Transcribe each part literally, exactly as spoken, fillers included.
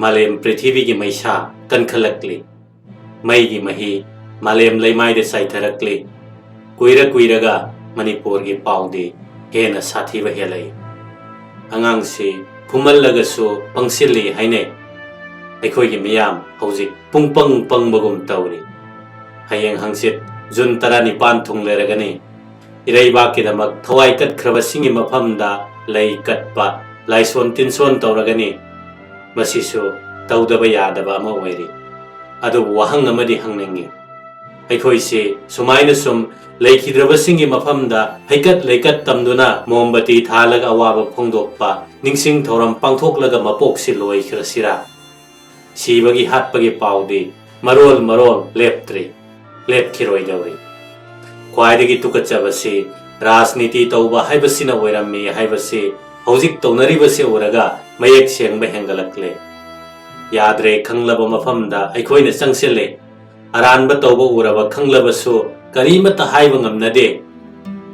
ꯃꯥꯂꯦꯝ ꯄ꯭ꯔꯤꯊꯤꯕꯤꯒꯤ ꯃꯩꯁꯥ ꯀꯟꯈꯠꯂꯛꯂꯤ꯫ ꯃꯩꯒꯤ ꯃꯍꯤ ꯃꯥꯂꯦꯝ ꯂꯩꯃꯥꯏꯗ ꯆꯥꯏꯊꯔꯛꯂꯤ꯫ ꯀꯨꯏꯔ ꯀꯨꯏꯔꯒ ꯃꯅꯤꯄꯨꯔꯒꯤ ꯄꯥꯎꯗꯤ ꯍꯦꯟꯅ ꯁꯥꯊꯤꯕ ꯍꯦꯜꯂꯛꯏ꯫ ꯑꯉꯥꯡꯁꯤ ꯐꯨꯃꯜꯂꯒꯁꯨ ꯄꯪꯁꯤꯜꯂꯤ ꯍꯥꯏꯅꯩ꯫ ꯑꯩꯈꯣꯏꯒꯤ ꯃꯤꯌꯥꯝ ꯍꯧꯖꯤꯛ ꯄꯨꯡ ꯄꯪ ꯄꯪꯕꯒꯨꯝ ꯇꯧꯔꯤ꯫ ꯍꯌꯦꯡ ꯍꯪꯆꯤꯠ ꯖꯨꯟ ꯇꯔꯥꯅꯤꯄꯥꯟ ꯊꯨꯡꯂꯔꯒꯅꯤ꯫ ꯏꯔꯩꯕꯥꯛꯀꯤꯗꯃꯛ ꯊꯋꯥꯏ ꯀꯠꯈ꯭ꯔꯕꯁꯤꯡꯒꯤ ꯃꯐꯝꯗ ꯂꯩ ꯀꯠꯄ, ꯂꯥꯏꯁꯣꯟ ꯇꯤꯟꯁꯣꯟ ꯇꯧꯔꯒꯅꯤ꯫ ꯃꯁꯤꯁꯨ ꯇꯧꯗꯕ ꯌꯥꯗꯕ ꯑꯃ ꯑꯣꯏꯔꯤ꯫ ꯑꯗꯨꯕꯨ ꯋꯥꯍꯪ ꯑꯃꯗꯤ ꯍꯪꯅꯤꯡꯏ꯫ ꯑꯩꯈꯣꯏꯁꯤ ꯁꯨꯃꯥꯏꯅ ꯁꯨꯝ ꯂꯩꯈꯤꯗ꯭ꯔꯕꯁꯤꯡꯒꯤ ꯃꯐꯝꯗ ꯍꯩꯀꯠ ꯂꯩꯀꯠ ꯇꯝꯗꯨꯅ ꯃꯣꯝꯕꯇꯤ ꯊꯥꯜꯂꯒ ꯑꯋꯥꯕ ꯐꯣꯡꯗꯣꯛꯄ, ꯅꯤꯡꯁꯤꯡ ꯊꯧꯔꯝ ꯄꯥꯡꯊꯣꯛꯂꯒ ꯃꯄꯣꯛꯁꯤ ꯂꯣꯏꯈ꯭ꯔꯁꯤꯔꯥ? ꯁꯤꯕꯒꯤ ꯍꯥꯠꯄꯒꯤ ꯄꯥꯎꯗꯤ ꯃꯔꯣꯜ ꯃꯔꯣꯜ ꯂꯦꯞꯇ꯭ꯔꯤ, ꯂꯦꯞꯈꯤꯔꯣꯏꯗꯧꯔꯤ꯫ ꯈ꯭ꯋꯥꯏꯗꯒꯤ ꯇꯨꯀꯠꯆꯕꯁꯤ ꯔꯥꯖꯅꯤꯇꯤ ꯇꯧꯕ ꯍꯥꯏꯕꯁꯤꯅ ꯑꯣꯏꯔꯝꯃꯤ ꯍꯥꯏꯕꯁꯤ ꯍꯧꯖꯤꯛ ꯇꯧꯅꯔꯤꯕꯁꯤ ꯎꯔꯒ ꯃꯌꯦꯛ ꯁꯦꯡꯕ ꯍꯦꯟꯒꯠꯂꯛꯂꯦ꯫ ꯌꯥꯗ꯭ꯔꯦ ꯈꯪꯂꯕ ꯃꯐꯝꯗ ꯑꯩꯈꯣꯏꯅ ꯆꯪꯁꯤꯜꯂꯦ꯫ ꯑꯔꯥꯟꯕ ꯇꯧꯕ ꯎꯔꯕ ꯈꯪꯂꯕꯁꯨ ꯀꯔꯤꯃꯠꯇ ꯍꯥꯏꯕ ꯉꯝꯅꯗꯦ꯫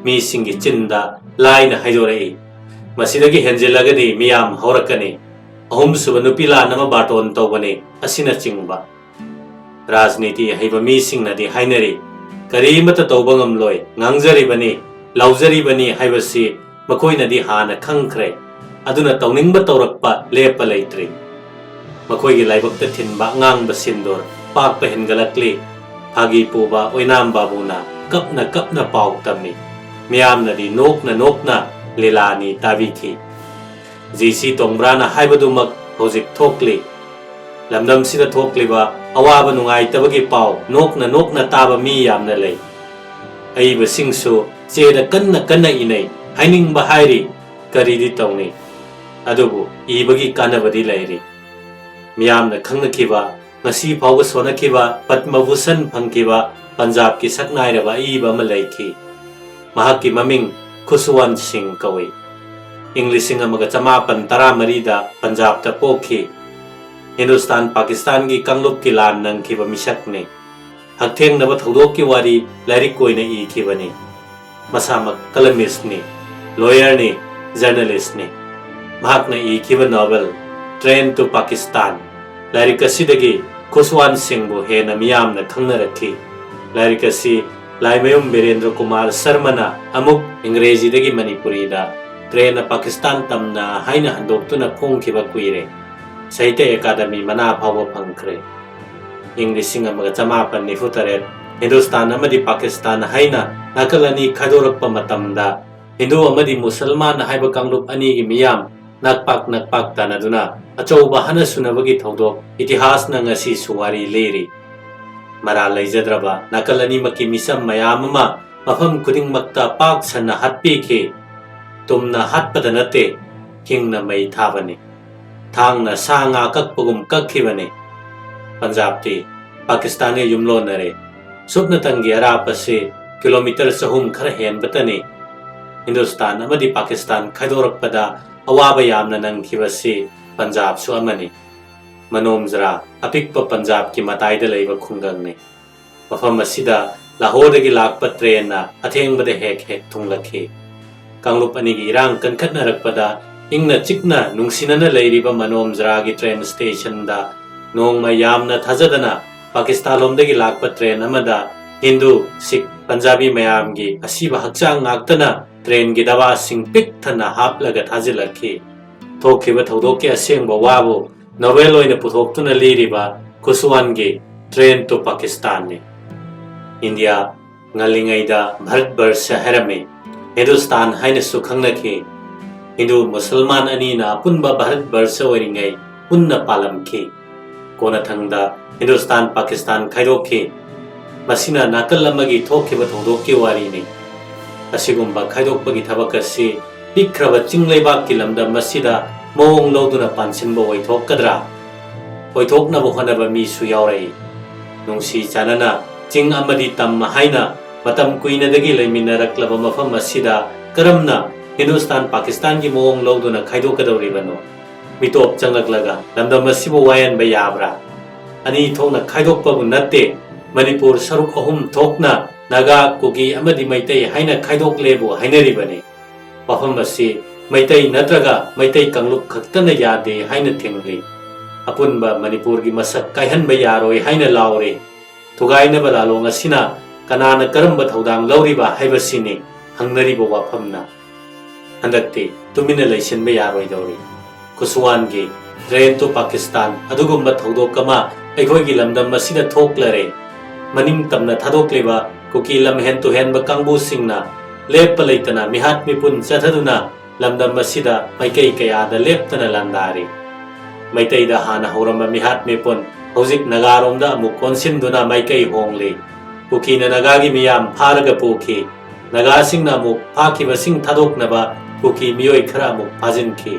ꯃꯤꯁꯤꯡꯒꯤ ꯆꯤꯟꯗ ꯂꯥꯏꯅ ꯍꯥꯏꯗꯣꯔꯛꯏ꯫ ꯃꯁꯤꯗꯒꯤ ꯍꯦꯟꯖꯤꯜꯂꯒꯗꯤ ꯃꯤꯌꯥꯝ ꯍꯧꯔꯛꯀꯅꯤ꯫ ꯑꯍꯨꯝꯁꯨꯕ ꯅꯨꯄꯤ ꯂꯥꯟ ꯑꯃ ꯕꯥꯔꯇꯣꯟ ꯇꯧꯕꯅꯤ ꯑꯁꯤꯅꯆꯤꯡꯕ꯫ ꯔꯥꯖꯅꯤꯇꯤ ꯍꯩꯕ ꯃꯤꯁꯤꯡꯅꯗꯤ ꯍꯥꯏꯅꯔꯤ, "ꯀꯔꯤꯃꯠꯇ ꯇꯧꯕ ꯉꯝꯂꯣꯏ, ꯉꯥꯡꯖꯔꯤꯕꯅꯤ, ꯂꯥꯎꯖꯔꯤꯕꯅꯤ" ꯍꯥꯏꯕꯁꯤ ꯃꯈꯣꯏꯅꯗꯤ ꯍꯥꯟꯅ ꯈꯪꯈ꯭ꯔꯦ꯫ ꯑꯗꯨꯅ ꯇꯧꯅꯤꯡꯕ ꯇꯧꯔꯛꯄ ꯂꯦꯞꯄ ꯂꯩꯇ꯭ꯔꯤ꯫ ꯃꯈꯣꯏꯒꯤ ꯂꯥꯏꯕꯛꯇ ꯊꯤꯟꯕ ꯑꯉꯥꯡꯕ ꯁꯤꯟꯗꯣꯔ ꯄꯥꯛꯄ ꯍꯦꯟꯒꯠꯂꯛꯂꯤ꯫ ꯐꯥꯒꯤ ꯄꯨꯕ ꯑꯣꯏꯅꯥꯝ ꯕꯥꯕꯨꯅ ꯀꯞꯅ ꯀꯞꯅ ꯄꯥꯎ ꯇꯝꯃꯤ꯫ ꯃꯤꯌꯥꯝꯅꯗꯤ ꯅꯣꯛꯅ ꯅꯣꯛꯅ ꯂꯤꯂꯥꯅꯤ ꯇꯥꯕꯤꯈꯤ꯫ ꯖꯤ ꯁꯤ ꯇꯣꯡꯕ꯭ꯔꯥꯅ ꯍꯥꯏꯕꯗꯨꯃꯛ ꯍꯧꯖꯤꯛ ꯊꯣꯛꯂꯤ꯫ ꯂꯝꯗꯝꯁꯤꯗ ꯊꯣꯛꯂꯤꯕ ꯑꯋꯥꯕ ꯅꯨꯡꯉꯥꯏꯇꯕꯒꯤ ꯄꯥꯎ ꯅꯣꯛꯅ ꯅꯣꯛꯅ ꯇꯥꯕ ꯃꯤ ꯌꯥꯝꯅ ꯂꯩ꯫ ꯑꯏꯕꯁꯤꯡꯁꯨ ꯆꯦꯗ ꯀꯟꯅ ꯀꯟꯅ ꯏꯅꯩ, ꯍꯥꯏꯅꯤꯡꯕ ꯍꯥꯏꯔꯤ, ꯀꯔꯤꯗꯤ ꯇꯧꯅꯤ? ꯑꯗꯨꯕꯨ ꯏꯕꯒꯤ ꯀꯥꯟꯅꯕꯗꯤ ꯂꯩꯔꯤ꯫ ꯃꯤꯌꯥꯝꯅ ꯈꯪꯅꯈꯤꯕ, ꯉꯁꯤ ꯐꯥꯎꯕ ꯁꯣꯟꯅꯈꯤꯕ, ꯄꯗꯃ ꯚꯨꯁꯟ ꯐꯪꯈꯤꯕ ꯄꯟꯖꯥꯕꯀꯤ ꯁꯛꯅꯥꯏꯔꯕ ꯑꯏꯕ ꯑꯃ ꯂꯩꯈꯤ꯫ ꯃꯍꯥꯛꯀꯤ ꯃꯃꯤꯡ ꯈꯨꯁꯋꯟ ꯁꯤꯡ ꯀꯧꯏ꯫ ꯏꯪ ꯂꯤꯁꯤꯡ ꯑꯃꯒ ꯆꯃꯥꯄꯟ ꯇꯔꯥꯃꯔꯤꯗ ꯄꯟꯖꯥꯕꯇ ꯄꯣꯛꯈꯤ꯫ ꯍꯤꯟꯗꯨꯁꯇꯥꯟ ꯄꯥꯀꯤꯁꯇꯥꯟꯒꯤ ꯀꯥꯡꯂꯨꯞꯀꯤ ꯂꯥꯟ ꯅꯪꯈꯤꯕ ꯃꯤꯁꯛꯅꯤ꯫ ꯍꯛꯊꯦꯡꯅꯕ ꯊꯧꯗꯣꯛꯀꯤ ꯋꯥꯔꯤ ꯂꯥꯏꯔꯤꯛ ꯑꯣꯏꯅ ꯏꯈꯤꯕꯅꯤ꯫ ꯃꯁꯥꯃꯛ ꯀꯂꯃꯤꯁ꯭ꯠꯅꯤ, ꯂꯣꯌꯔꯅꯤ, ꯖꯔꯅꯦꯂꯤꯁ꯭ꯠꯅꯤ꯫ ꯃꯍꯥꯛꯅ ꯏꯈꯤꯕ ꯅꯣꯚꯦꯜ Train to Pakistan ꯂꯥꯏꯔꯤꯛ ꯑꯁꯤꯗꯒꯤ ꯈꯨꯁꯋꯥꯟ ꯁꯤꯡꯕꯨ ꯍꯦꯟꯅ ꯃꯤꯌꯥꯝꯅ ꯈꯪꯅꯔꯛꯈꯤ꯫ ꯂꯥꯏꯔꯤꯛ ꯑꯁꯤ ꯂꯥꯏꯃꯌꯨꯝ ꯕꯤꯔꯦꯟꯗ꯭ꯔ ꯀꯨꯃꯥꯔ ꯁꯔꯃꯅ ꯑꯃꯨꯛ ꯏꯪꯒ꯭ꯔꯦꯖꯤꯗꯒꯤ ꯃꯅꯤꯄꯨꯔꯤꯗ ꯇ꯭ꯔꯦꯟꯅ ꯄꯥꯀꯤꯁꯇꯥꯟ ꯇꯝꯅ ꯍꯥꯏꯅ ꯍꯟꯗꯣꯛꯇꯨꯅ ꯐꯣꯡꯈꯤꯕ ꯀꯨꯏꯔꯦ꯫ ꯁꯥꯍꯤꯇ꯭ꯌ ꯑꯦꯀꯥꯗꯃꯤ ꯃꯅꯥ ꯐꯥꯎꯕ ꯐꯪꯈ꯭ꯔꯦ꯫ ꯏꯪ ꯂꯤꯁꯤꯡ ꯑꯃꯒ ꯆꯃꯥꯄꯟ ꯅꯤꯐꯨ ꯇꯔꯦꯠ ꯍꯤꯟꯗꯨꯁꯇꯥꯟ ꯑꯃꯗꯤ ꯄꯥꯀꯤꯁꯇꯥꯟ ꯍꯥꯏꯅ ꯅꯥꯀꯜ ꯑꯅꯤ ꯈꯥꯏꯗꯣꯔꯛꯄ ꯃꯇꯝꯗ ꯍꯤꯟꯗꯨ ꯑꯃꯗꯤ ꯃꯨꯁꯜꯃꯥꯟ ꯍꯥꯏꯕ ꯀꯥꯡꯂꯨꯞ ꯑꯅꯤꯒꯤ ꯃꯤꯌꯥꯝ ꯅꯛꯄꯥꯛ ꯅꯛꯄꯥꯛ ꯇꯥꯟꯅꯗꯨꯅ ꯑꯆꯧꯕ ꯍꯥꯟꯅ ꯁꯨꯅꯕꯒꯤ ꯊꯧꯗꯣꯛ ꯏꯇꯤꯍꯥꯁꯅ ꯉꯁꯤꯁꯨ ꯋꯥꯔꯤ ꯂꯤꯔꯤ꯫ ꯃꯔꯥꯜ ꯂꯩꯖꯗ꯭ꯔꯕ ꯅꯥꯀꯜ ꯑꯅꯤꯃꯛꯀꯤ ꯃꯤꯆꯝ ꯃꯌꯥꯝ ꯑꯃ ꯃꯐꯝ ꯈꯨꯗꯤꯡꯃꯛꯇ ꯄꯥꯛ ꯁꯟꯅ ꯍꯥꯠꯄꯤꯈꯤ꯫ ꯇꯨꯝꯅ ꯍꯥꯠꯄꯗ ꯅꯠꯇꯦ, ꯍꯤꯡꯅ ꯃꯩ ꯊꯥꯕꯅꯤ꯫ ꯊꯥꯡꯅ ꯁꯥ ꯉꯥ ꯀꯛꯄꯒꯨꯝ ꯀꯛꯈꯤꯕꯅꯤ꯫ ꯄꯟꯖꯥꯕꯇꯤ ꯄꯥꯀꯤꯁꯇꯥꯟꯒ ꯌꯨꯝꯂꯣꯟꯅꯔꯦ꯫ ꯁꯨꯞꯅꯇꯪꯒꯤ ꯑꯔꯥꯞꯄꯁꯤ ꯀꯤꯂꯣꯃꯤꯇꯔ ꯆꯍꯨꯝ ꯈꯔ ꯍꯦꯟꯕꯇꯅꯤ꯫ ꯍꯤꯟꯗꯨꯁꯇꯥꯟ ꯑꯃꯗꯤ ꯄꯥꯀꯤꯁꯇꯥꯟ ꯈꯥꯏꯗꯣꯔꯛꯄꯗ ꯑꯋꯥꯕ ꯌꯥꯝꯅ ꯅꯪꯈꯤꯕꯁꯤ ꯄꯟꯖꯥꯕꯁꯨ ꯑꯃꯅꯤ꯫ ꯃꯅꯣꯝꯖꯔꯥ ꯑꯄꯤꯛꯄ ꯄꯟꯖꯥꯕꯀꯤ ꯃꯇꯥꯏꯗ ꯂꯩꯕ ꯈꯨꯡꯒꯪꯅꯤ꯫ ꯃꯐꯝ ꯑꯁꯤꯗ ꯂꯥꯍꯣꯔꯗꯒꯤ ꯂꯥꯛꯄ ꯇ꯭ꯔꯦꯟꯅ ꯑꯊꯦꯡꯕꯗ ꯍꯦꯛ ꯍꯦꯛ ꯊꯨꯡꯂꯛꯈꯤ꯫ ꯀꯥꯡꯂꯨꯞ ꯑꯅꯤꯒꯤ ꯏꯔꯥꯡ ꯀꯟꯈꯠꯅꯔꯛꯄꯗ ꯏꯪꯅ ꯆꯤꯛꯅ ꯅꯨꯡꯁꯤꯅꯅ ꯂꯩꯔꯤꯕ ꯃꯅꯣꯝꯖꯔꯥꯒꯤ ꯇ꯭ꯔꯦꯟ ꯁ꯭ꯇꯦꯁꯟꯗ ꯅꯣꯡꯃ ꯌꯥꯝꯅ ꯊꯥꯖꯗꯅ ꯄꯥꯀꯤꯁꯇꯥꯟꯂꯣꯝꯗꯒꯤ ꯂꯥꯛꯄ ꯇ꯭ꯔꯦꯟ ꯑꯃꯗ ꯍꯤꯟꯗꯨ, ꯁꯤꯈ, ꯄꯟꯖꯥꯕꯤ ꯃꯌꯥꯝꯒꯤ ꯑꯁꯤꯕ ꯍꯛꯆꯥꯡ ꯉꯥꯛꯇꯅ ꯇ꯭ꯔꯦꯟꯒꯤ ꯗꯕꯥꯁꯤꯡ ꯄꯤꯛ ꯊꯟꯅ ꯍꯥꯞꯂꯒ ꯊꯥꯖꯤꯜꯂꯛꯈꯤ꯫ ꯊꯣꯛꯈꯤꯕ ꯊꯧꯗꯣꯛꯀꯤ ꯑꯁꯦꯡꯕ ꯋꯥꯕꯨ ꯅꯣꯚꯦꯜ ꯑꯣꯏꯅ ꯄꯨꯊꯣꯛꯇꯨꯅ ꯂꯤꯔꯤꯕ ꯈꯨꯁꯋꯥꯟꯒꯤ ꯇ꯭ꯔꯦꯟ ꯇꯨ ꯄꯥꯀꯤꯁꯇꯥꯟꯅꯤ꯫ ꯏꯟꯗꯤꯌꯥ ꯉꯜꯂꯤꯉꯩꯗ ꯚꯥꯔꯠ ꯕꯔꯁ ꯍꯥꯏꯔꯝꯃꯤ꯫ ꯍꯤꯟꯗꯨꯁꯇꯥꯟ ꯍꯥꯏꯅꯁꯨ ꯈꯪꯅꯈꯤ꯫ ꯍꯤꯟꯗꯨ ꯃꯨꯁꯜꯃꯥꯟ ꯑꯅꯤꯅ ꯑꯄꯨꯟꯕ ꯚꯥꯔꯠ ꯕꯔꯁ ꯑꯣꯏꯔꯤꯉꯩ ꯄꯨꯟꯅ ꯄꯥꯜꯂꯝꯈꯤ꯫ ꯀꯣꯟꯅꯊꯪꯗ ꯍꯤꯟꯗꯨꯁꯇꯥꯟ ꯄꯥꯀꯤꯁꯇꯥꯟ ꯈꯥꯏꯗꯣꯛꯈꯤ꯫ ꯃꯁꯤꯅ ꯅꯥꯀꯜ ꯑꯃꯒꯤ ꯊꯣꯛꯈꯤꯕ ꯊꯧꯗꯣꯛꯀꯤ ꯋꯥꯔꯤꯅꯤ꯫ ꯑꯁꯤꯒꯨꯝꯕ ꯈꯥꯏꯗꯣꯛꯄꯒꯤ ꯊꯕꯛ ꯑꯁꯤ ꯄꯤꯛꯈ꯭ꯔꯕ ꯆꯤꯡ ꯂꯩꯕꯥꯛꯀꯤ ꯂꯝꯗꯝ ꯑꯁꯤꯗ ꯃꯑꯣꯡ ꯂꯧꯗꯨꯅ ꯄꯥꯟꯁꯤꯟꯕ ꯑꯣꯏꯊꯣꯛꯀꯗ꯭ꯔꯥ? ꯑꯣꯏꯊꯣꯛꯅꯕ ꯍꯣꯠꯅꯕ ꯃꯤꯁꯨ ꯌꯥꯎꯔꯛꯏ꯫ ꯅꯨꯡꯁꯤ ꯆꯥꯟꯅꯅ ꯆꯤꯡ ꯑꯃꯗꯤ ꯇꯝ ꯍꯥꯏꯅ ꯃꯇꯝ ꯀꯨꯏꯅꯗꯒꯤ ꯂꯩꯃꯤꯟꯅꯔꯛꯂꯕ ꯃꯐꯝ ꯑꯁꯤꯗ ꯀꯔꯝꯅ ꯍꯤꯟꯗꯨꯁꯇꯥꯟ ꯄꯥꯀꯤꯁꯇꯥꯟꯒꯤ ꯃꯑꯣꯡ ꯂꯧꯗꯨꯅ ꯈꯥꯏꯗꯣꯛꯀꯗꯧꯔꯤꯕꯅꯣ? ꯃꯤꯇꯣꯞ ꯆꯪꯂꯛꯂꯒ ꯂꯝꯗꯝ ꯑꯁꯤꯕꯨ ꯋꯥꯌꯦꯟꯕ ꯌꯥꯕ꯭ꯔꯥ? ꯑꯅꯤ ꯊꯣꯛꯅ ꯈꯥꯏꯗꯣꯛꯄꯕꯨ ꯅꯠꯇꯦ, ꯃꯅꯤꯄꯨꯔ ꯁꯔꯨꯛ ꯑꯍꯨꯝ ꯊꯣꯛꯅ ꯅꯥꯒꯥ, ꯀꯨꯀꯤ ꯑꯃꯗꯤ ꯃꯩꯇꯩ ꯍꯥꯏꯅ ꯈꯥꯏꯗꯣꯛꯂꯦꯕꯨ ꯍꯥꯏꯅꯔꯤꯕꯅꯤ꯫ ꯋꯥꯐꯝ ꯑꯁꯤ ꯃꯩꯇꯩ ꯅꯠꯇ꯭ꯔꯒ ꯃꯩꯇꯩ ꯀꯥꯡꯂꯨꯞ ꯈꯛꯇꯅ ꯌꯥꯗꯦ ꯍꯥꯏꯅ ꯊꯤꯡꯂꯤ꯫ ꯑꯄꯨꯟꯕ ꯃꯅꯤꯄꯨꯔꯒꯤ ꯃꯁꯛ ꯀꯥꯏꯍꯟꯕ ꯌꯥꯔꯣꯏ ꯍꯥꯏꯅ ꯂꯥꯎꯔꯤ꯫ ꯊꯨꯒꯥꯏꯅꯕ ꯂꯥꯂꯣꯡ ꯑꯁꯤꯅ ꯀꯅꯥꯅ ꯀꯔꯝꯕ ꯊꯧꯗꯥꯡ ꯂꯧꯔꯤꯕ ꯍꯥꯏꯕꯁꯤꯅꯤ ꯍꯪꯅꯔꯤꯕ ꯋꯥꯐꯝꯅ꯫ ꯍꯟꯗꯛꯇꯤ ꯇꯨꯃꯤꯟꯅ ꯂꯩꯁꯤꯟꯕ ꯌꯥꯔꯣꯏꯗꯧꯔꯤ꯫ ꯈꯨꯁꯨꯋꯥꯟꯒꯤ train to Pakistan ꯑꯗꯨꯒꯨꯝꯕ ꯊꯧꯗꯣꯛ ꯑꯃ ꯑꯩꯈꯣꯏꯒꯤ ꯂꯝꯗꯝ ꯑꯁꯤꯗ ꯊꯣꯛꯂꯔꯦ꯫ ꯃꯅꯤꯡ ꯇꯝꯅ ꯊꯥꯗꯣꯛꯂꯤꯕ ꯀꯨꯀꯤ ꯂꯝꯍꯦꯟ ꯇꯨꯍꯦꯟꯕ ꯀꯥꯡꯕꯨꯁꯤꯡꯅ ꯂꯦꯞꯄ ꯂꯩꯇꯅ ꯃꯤꯍꯥꯠ ꯃꯤꯄꯨꯟ ꯆꯠꯊꯗꯨꯅ ꯂꯝꯗꯝ ꯑꯁꯤꯗ ꯃꯥꯏꯀꯩ ꯀꯌꯥꯗ ꯂꯦꯞꯇꯅ ꯂꯥꯟꯗꯥꯔꯤ꯫ ꯃꯩꯇꯩꯗ ꯍꯥꯟꯅ ꯍꯧꯔꯝꯕ ꯃꯤꯍꯥꯠ ꯃꯤꯄꯨꯟ ꯍꯧꯖꯤꯛ ꯅꯥꯒꯥꯔꯣꯝꯗ ꯑꯃꯨꯛ ꯀꯣꯟꯁꯤꯟꯗꯨꯅ ꯃꯥꯏꯀꯩ ꯍꯣꯡꯂꯤ꯫ ꯀꯨꯀꯤꯅ ꯅꯥꯒꯥꯒꯤ ꯃꯤꯌꯥꯝ ꯐꯥꯔꯒ ꯄꯨꯈꯤ꯫ ꯅꯥꯒꯥꯁꯤꯡꯅ ꯑꯃꯨꯛ ꯐꯥꯈꯤꯕꯁꯤꯡ ꯊꯥꯗꯣꯛꯅꯕ ꯀꯨꯀꯤ ꯃꯤꯑꯣꯏ ꯈꯔ ꯑꯃꯨꯛ ꯐꯥꯖꯤꯟꯈꯤ꯫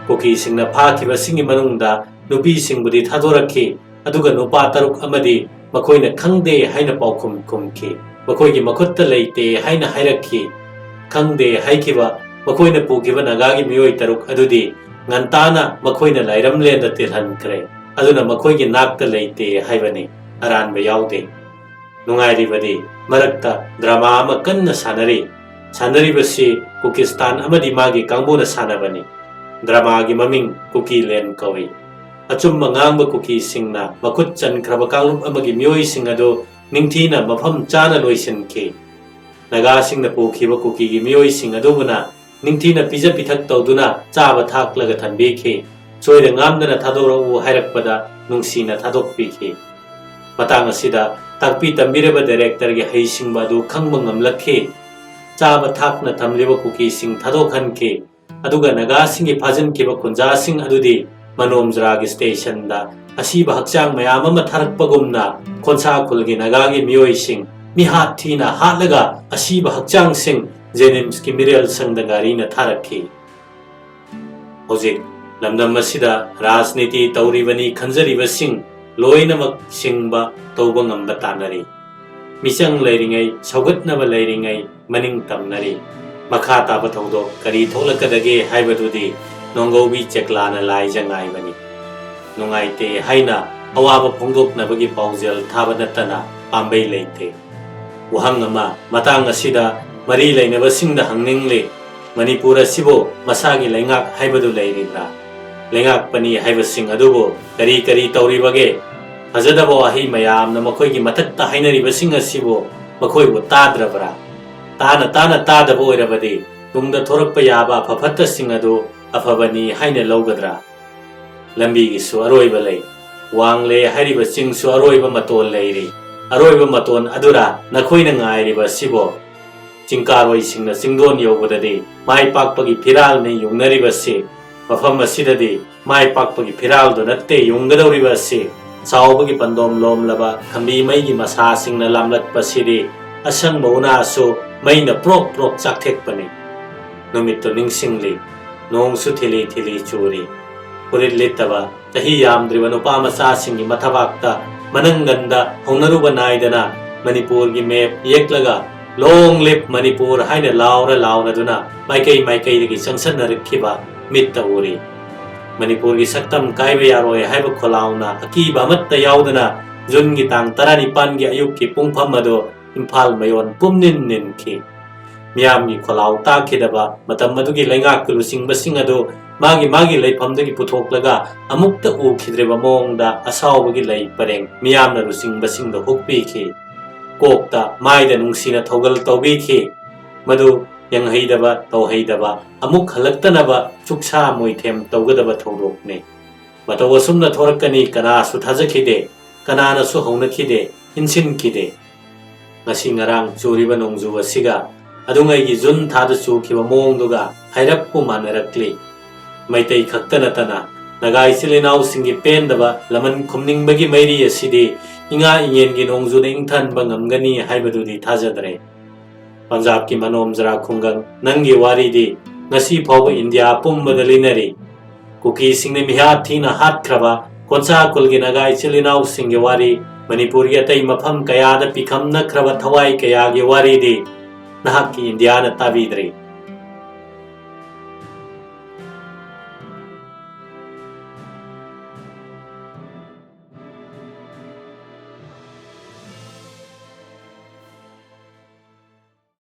ꯀꯨꯀꯤꯁꯤꯡꯅ ꯐꯥꯈꯤꯕꯁꯤꯡꯒꯤ ꯃꯅꯨꯡꯗ ꯅꯨꯄꯤꯁꯤꯡꯕꯨꯗꯤ ꯊꯥꯗꯣꯔꯛꯈꯤ, ꯑꯗꯨꯒ ꯅꯨꯄꯥ ꯇꯔꯨꯛ ꯑꯃꯗꯤ ꯃꯈꯣꯏꯅ ꯈꯪꯗꯦ ꯍꯥꯏꯅ ꯄꯥꯎꯈꯨꯝ ꯈꯨꯝꯈꯤ꯫ ꯃꯈꯣꯏꯒꯤ ꯃꯈꯨꯠꯇ ꯂꯩꯇꯦ ꯍꯥꯏꯅ ꯍꯥꯏꯔꯛꯈꯤ꯫ ꯈꯪꯗꯦ ꯍꯥꯏꯈꯤꯕ ꯃꯈꯣꯏꯅ ꯄꯨꯈꯤꯕ ꯅꯥꯒꯥꯒꯤ ꯃꯤꯑꯣꯏ ꯇꯔꯨꯛ ꯑꯗꯨꯗꯤ ꯉꯟꯇꯥꯅ ꯃꯈꯣꯏꯅ ꯂꯥꯏꯔꯝꯂꯦꯟꯗ ꯇꯤꯜꯍꯟꯈ꯭ꯔꯦ꯫ ꯑꯗꯨꯅ ꯃꯈꯣꯏꯒꯤ ꯅꯥꯛꯇ ꯂꯩꯇꯦ ꯍꯥꯏꯕꯅꯤ, ꯑꯔꯥꯟꯕ ꯌꯥꯎꯗꯦ꯫ ꯅꯨꯡꯉꯥꯏꯔꯤꯕꯗꯤ ꯃꯔꯛꯇ drama ꯑꯃ ꯀꯟꯅ ꯁꯥꯟꯅꯔꯤ꯫ ꯁꯥꯟꯅꯔꯤꯕꯁꯤ ꯀꯨꯀꯤꯁꯇꯥꯟ ꯑꯃꯗꯤ ꯃꯥꯒꯤ ꯀꯥꯡꯕꯨꯅ ꯁꯥꯟꯅꯕꯅꯤ꯫ Dramaꯒꯤ ꯃꯃꯤꯡ ꯀꯨꯀꯤ ꯂꯦꯟ ꯀꯧꯏ꯫ ꯑꯆꯨꯝꯕ ꯉꯥꯡꯕ ꯀꯨꯀꯤꯁꯤꯡꯅ ꯃꯈꯨꯠ ꯆꯟꯈ꯭ꯔꯕ ꯀꯥꯡꯂꯨꯞ ꯑꯃꯒꯤ ꯃꯤꯑꯣꯏꯁꯤꯡ ꯑꯗꯨ ꯅꯤꯡꯊꯤꯅ ꯃꯐꯝ ꯆꯥꯅ ꯂꯣꯏꯁꯤꯟꯈꯤ꯫ ꯅꯥꯒꯥꯁꯤꯡꯅ ꯄꯨꯈꯤꯕ ꯀꯨꯀꯤꯒꯤ ꯃꯤꯑꯣꯏꯁꯤꯡ ꯑꯗꯨꯕꯨꯅ ꯅꯤꯡꯊꯤꯅ ꯄꯤꯖ ꯄꯤꯊꯛ ꯇꯧꯗꯨꯅ ꯆꯥꯕ ꯊꯥꯛꯂꯒ ꯊꯝꯕꯤꯈꯤ꯫ ꯁꯣꯏꯗ ꯉꯥꯝꯗꯅ ꯊꯥꯗꯣꯔꯛꯎ ꯍꯥꯏꯔꯛꯄꯗ ꯅꯨꯡꯁꯤꯅ ꯊꯥꯗꯣꯛꯄꯤꯈꯤ꯫ ꯃꯇꯥꯡ ꯑꯁꯤꯗ ꯇꯥꯛꯄꯤ ꯇꯝꯕꯤꯔꯕ directorꯒꯤ ꯍꯩꯁꯤꯡꯕ ꯑꯗꯨ ꯈꯪꯕ ꯉꯝꯂꯛꯈꯤ꯫ ꯆꯥꯕ ꯊꯥꯛꯅ ꯊꯝꯂꯤꯕ ꯀꯨꯀꯤꯁꯤꯡ ꯊꯥꯗꯣꯛꯍꯟꯈꯤ꯫ ꯑꯗꯨꯒ ꯅꯥꯒꯥꯁꯤꯡꯒꯤ ꯐꯥꯖꯤꯟꯈꯤꯕ ꯀꯨꯟꯖꯥꯁꯤꯡ ꯑꯗꯨꯗꯤ ꯃꯅꯣꯝꯖꯔꯥꯒꯤ stationꯗ ꯑꯁꯤꯕ ꯍꯛꯆꯥꯡ ꯃꯌꯥꯝ ꯑꯃ ꯊꯥꯔꯛꯄꯒꯨꯝꯅ ꯈꯣꯟꯁꯥ ꯈꯨꯜꯒꯤ ꯅꯥꯒꯥꯒꯤ ꯃꯤꯑꯣꯏꯁꯤꯡ ꯃꯤꯍꯥꯠ ꯊꯤꯅ ꯍꯥꯠꯂꯒ ꯑꯁꯤꯕ ꯍꯛꯆꯥꯡꯁꯤꯡ JNIMSꯀꯤ ꯃꯤꯔꯦꯜ ꯁꯪꯗ ꯒꯥꯔꯤꯅ ꯊꯥꯔꯛꯈꯤ꯫ ꯍꯧꯖꯤꯛ ꯂꯝꯗꯝ ꯑꯁꯤꯗ ꯔꯥꯖꯅꯤꯇꯤ ꯇꯧꯔꯤꯕꯅꯤ ꯈꯟꯖꯔꯤꯕꯁꯤꯡ ꯂꯣꯏꯅꯃꯛ ꯁꯤꯡꯕ ꯇꯧꯕ ꯉꯝꯕ ꯇꯥꯟꯅꯔꯤ꯫ ꯃꯤꯆꯪ ꯂꯩꯔꯤꯉꯩ, ꯁꯧꯒꯠꯅꯕ ꯂꯩꯔꯤꯉꯩ ꯃꯅꯤꯡ ꯇꯝꯅꯔꯤ꯫ ꯃꯈꯥ ꯇꯥꯕ ꯊꯧꯗꯣꯛ ꯀꯔꯤ ꯊꯣꯛꯂꯛꯀꯗꯒꯦ ꯍꯥꯏꯕꯗꯨꯗꯤ ꯅꯣꯡꯒꯧꯕꯤ ꯆꯦꯛꯂꯥꯅ ꯂꯥꯏꯖ ꯉꯥꯏꯕꯅꯤ꯫ ꯅꯨꯡꯉꯥꯏꯇꯦ ꯍꯥꯏꯅ ꯑꯋꯥꯕ ꯐꯣꯡꯗꯣꯛꯅꯕꯒꯤ ꯄꯥꯎꯖꯦꯜ ꯊꯥꯕ ꯅꯠꯇꯅ ꯄꯥꯝꯕꯩ ꯂꯩꯇꯦ꯫ ꯋꯥꯍꯪ ꯑꯃ ꯃꯇꯥꯡ ꯑꯁꯤꯗ ꯃꯔꯤ ꯂꯩꯅꯕꯁꯤꯡꯗ ꯍꯪꯅꯤꯡꯂꯤ꯫ ꯃꯅꯤꯄꯨꯔ ꯑꯁꯤꯕꯨ ꯃꯁꯥꯒꯤ ꯂꯩꯉꯥꯛ ꯍꯥꯏꯕꯗꯨ ꯂꯩꯔꯤꯕ꯭ꯔꯥ? ꯂꯩꯉꯥꯛꯄꯅꯤ ꯍꯥꯏꯕꯁꯤꯡ ꯑꯗꯨꯕꯨ ꯀꯔꯤ ꯀꯔꯤ ꯇꯧꯔꯤꯕꯒꯦ? ꯐꯖꯗꯕ ꯋꯥꯍꯩ ꯃꯌꯥꯝꯅ ꯃꯈꯣꯏꯒꯤ ꯃꯊꯛꯇ ꯍꯥꯏꯅꯔꯤꯕꯁꯤꯡ ꯑꯁꯤꯕꯨ ꯃꯈꯣꯏꯕꯨ ꯇꯥꯗ꯭ꯔꯕ꯭ꯔꯥ? ꯇꯥꯅ ꯇꯥꯅ ꯇꯥꯗꯕ ꯑꯣꯏꯔꯕꯗꯤ ꯇꯨꯡꯗ ꯊꯣꯔꯛꯄ ꯌꯥꯕ ꯑꯐ ꯐꯠꯇꯁꯤꯡ ꯑꯗꯨ ꯑꯐꯕꯅꯤ ꯍꯥꯏꯅ ꯂꯧꯒꯗ꯭ꯔꯥ? ꯂꯝꯕꯤꯒꯤꯁꯨ ꯑꯔꯣꯏꯕ ꯂꯩ꯫ ꯋꯥꯡꯂꯦ ꯍꯥꯏꯔꯤꯕ ꯆꯤꯡꯁꯨ ꯑꯔꯣꯏꯕ ꯃꯇꯣꯟ ꯂꯩꯔꯤ꯫ ꯑꯔꯣꯏꯕ ꯃꯇꯣꯟ ꯑꯗꯨꯔꯥ ꯅꯈꯣꯏꯅ ꯉꯥꯏꯔꯤꯕ ꯑꯁꯤꯕꯣ? ꯆꯤꯡꯀꯥꯔꯣꯏꯁꯤꯡꯅ ꯆꯤꯡꯗꯣꯟ ꯌꯧꯕꯗꯗꯤ ꯃꯥꯏ ꯄꯥꯛꯄꯒꯤ ꯐꯤꯔꯥꯜꯅꯤ ꯌꯨꯡꯅꯔꯤꯕꯁꯤ꯫ ꯃꯐꯝ ꯑꯁꯤꯗꯗꯤ ꯃꯥꯏ ꯄꯥꯛꯄꯒꯤ ꯐꯤꯔꯥꯜꯗꯨ ꯅꯠꯇꯦ ꯌꯨꯡꯒꯗꯧꯔꯤꯕ ꯑꯁꯤ꯫ ꯆꯥꯎꯕꯒꯤ ꯄꯟꯗꯣꯝ ꯂꯣꯝꯂꯕ ꯈꯝꯕꯤ ꯃꯩꯒꯤ ꯃꯁꯥꯁꯤꯡꯅ ꯂꯥꯝꯂꯛꯄꯁꯤꯗꯤ ꯑꯁꯪꯕ ꯎꯅꯥꯁꯨ ꯃꯩꯅ ꯄ꯭ꯔꯣꯛ ꯄ꯭ꯔꯣꯛ ꯆꯥꯛꯊꯦꯛꯄꯅꯤ꯫ ꯅꯨꯃꯤꯠꯇꯨ ꯅꯤꯡꯁꯤꯡꯂꯤ꯫ ꯅꯣꯡꯁꯨ ꯊꯤꯂꯤ ꯊꯤꯂꯤ ꯆꯨꯔꯤ꯫ ꯐꯨꯔꯤꯠ ꯂꯤꯠꯇꯕ, ꯆꯍꯤ ꯌꯥꯝꯗ꯭ꯔꯤꯕ ꯅꯨꯄꯥ ꯃꯆꯥꯁꯤꯡꯒꯤ ꯃꯊꯕꯥꯛꯇ ꯃꯅꯪꯒꯟꯗ ꯍꯧꯅꯔꯨꯕ ꯅꯥꯏꯗꯅ ꯃꯅꯤꯄꯨꯔꯒꯤ ꯃꯦꯞ ꯌꯦꯛꯂꯒ "Long live ꯃꯅꯤꯄꯨꯔ" ꯍꯥꯏꯅ ꯂꯥꯎꯔ ꯂꯥꯎꯔꯗꯨꯅ ꯃꯥꯏꯀꯩ ꯃꯥꯏꯀꯩꯗꯒꯤ ꯆꯪꯁꯟꯅꯔꯛꯈꯤꯕ ꯃꯤꯠꯇ ꯎꯔꯤ꯫ ꯃꯅꯤꯄꯨꯔꯒꯤ ꯁꯛꯇꯝ ꯀꯥꯏꯕ ꯌꯥꯔꯣꯏ ꯍꯥꯏꯕ ꯈꯣꯜꯂꯥꯎꯅ ꯑꯀꯤꯕ ꯑꯃꯠꯇ ꯌꯥꯎꯗꯅ ꯖꯨꯟꯒꯤ ꯇꯥꯡ ꯇꯔꯥꯅꯤꯄꯥꯟꯒꯤ ꯑꯌꯨꯛꯀꯤ ꯄꯨꯡꯐꯝ ꯑꯗꯨ ꯏꯝꯐꯥꯜ ꯃꯌꯣꯟ ꯄꯨꯝꯅꯤꯟ ꯅꯤꯟꯈꯤ꯫ ꯃꯤꯌꯥꯝꯒꯤ ꯈꯣꯜꯂꯥꯎ ꯇꯥꯈꯤꯗꯕ ꯃꯇꯝ ꯑꯗꯨꯒꯤ ꯂꯩꯉꯥꯛꯀꯤ ꯂꯨꯆꯤꯡꯕꯁꯤꯡ ꯑꯗꯨ ꯃꯥꯒꯤ ꯃꯥꯒꯤ ꯂꯩꯐꯝꯗꯒꯤ ꯄꯨꯊꯣꯛꯂꯒ ꯑꯃꯨꯛꯇ ꯎꯈꯤꯗ꯭ꯔꯤꯕ ꯃꯑꯣꯡꯗ ꯑꯁꯥꯎꯕꯒꯤ ꯂꯩ ꯄꯔꯦꯡ ꯃꯤꯌꯥꯝꯅ ꯂꯨꯆꯤꯡꯕꯁꯤꯡꯗ ꯍꯨꯛꯄꯤꯈꯤ꯫ ꯀꯣꯛꯇ ꯃꯥꯏꯗ ꯅꯨꯡꯁꯤꯅ ꯊꯧꯒꯜ ꯇꯧꯕꯤꯈꯤ꯫ ꯃꯗꯨ ꯌꯦꯡꯍꯩꯗꯕ, ꯇꯧꯍꯩꯗꯕ, ꯑꯃꯨꯛ ꯍꯜꯂꯛꯇꯅꯕ ꯆꯨꯛꯁꯥ ꯃꯣꯏꯊꯦꯝ ꯇꯧꯒꯗꯕ ꯊꯧꯗꯣꯛꯅꯤ꯫ ꯃꯇꯧ ꯑꯁꯨꯝꯅ ꯊꯣꯔꯛꯀꯅꯤ ꯀꯅꯥꯁꯨ ꯊꯥꯖꯈꯤꯗꯦ, ꯀꯅꯥꯅꯁꯨ ꯍꯧꯅꯈꯤꯗꯦ, ꯏꯟꯁꯤꯟꯈꯤꯗꯦ꯫ ꯉꯁꯤ ꯉꯔꯥꯡ ꯆꯨꯔꯤꯕ ꯅꯣꯡꯖꯨ ꯑꯁꯤꯒ ꯑꯗꯨꯉꯩꯒꯤ ꯖꯨꯟ ꯊꯥꯗ ꯆꯨꯈꯤꯕ ꯃꯑꯣꯡꯗꯨꯒ ꯍꯥꯏꯔꯞꯄꯨ ꯃꯥꯟꯅꯔꯛꯂꯤ꯫ ꯃꯩꯇꯩ ꯈꯛꯇ ꯅꯠꯇꯅ ꯅꯥꯒꯥ ꯏꯆꯤꯜ ꯏꯅꯥꯎꯁꯤꯡꯒꯤ ꯄꯦꯟꯗꯕ ꯂꯃꯟ ꯈꯨꯝꯅꯤꯡꯕꯒꯤ ꯃꯩꯔꯤ ꯑꯁꯤꯗꯤ ꯏꯉꯥ ꯏꯉꯦꯟꯒꯤ ꯅꯣꯡꯖꯨꯅ ꯏꯪꯊꯍꯟꯕ ꯉꯝꯒꯅꯤ ꯍꯥꯏꯕꯗꯨꯗꯤ ꯊꯥꯖꯗ꯭ꯔꯦ꯫ ꯄꯟꯖꯥꯕꯀꯤ ꯃꯅꯣꯝ ꯖꯔꯥ ꯈꯨꯡꯒꯪ, ꯅꯪꯒꯤ ꯋꯥꯔꯤꯗꯤ ꯉꯁꯤ ꯐꯥꯎꯕ ꯏꯟꯗꯤꯌꯥ ꯄꯨꯝꯕꯗ ꯂꯤꯅꯔꯤ꯫ ꯀꯨꯀꯤꯁꯤꯡꯅ ꯃꯤꯍꯥꯠ ꯊꯤꯅ ꯍꯥꯠꯈ꯭ꯔꯕ ꯀꯣꯟꯁꯥ ꯀꯨꯜꯒꯤ ꯅꯥꯒꯥ ꯏꯆꯤꯜ ꯏꯅꯥꯎꯁꯤꯡꯒꯤ ꯋꯥꯔꯤ, ꯃꯅꯤꯄꯨꯔꯒꯤ ꯑꯇꯩ ꯃꯐꯝ ꯀꯌꯥꯗ ꯄꯤꯈꯝꯅꯈ꯭ꯔꯕ ꯊꯋꯥꯏ ꯀꯌꯥꯒꯤ ꯋꯥꯔꯤꯗꯤ ꯅꯍꯥꯛꯀꯤ ꯏꯟꯗꯤꯌꯥꯅ ꯇꯥꯕꯤꯗ꯭ꯔꯤ꯫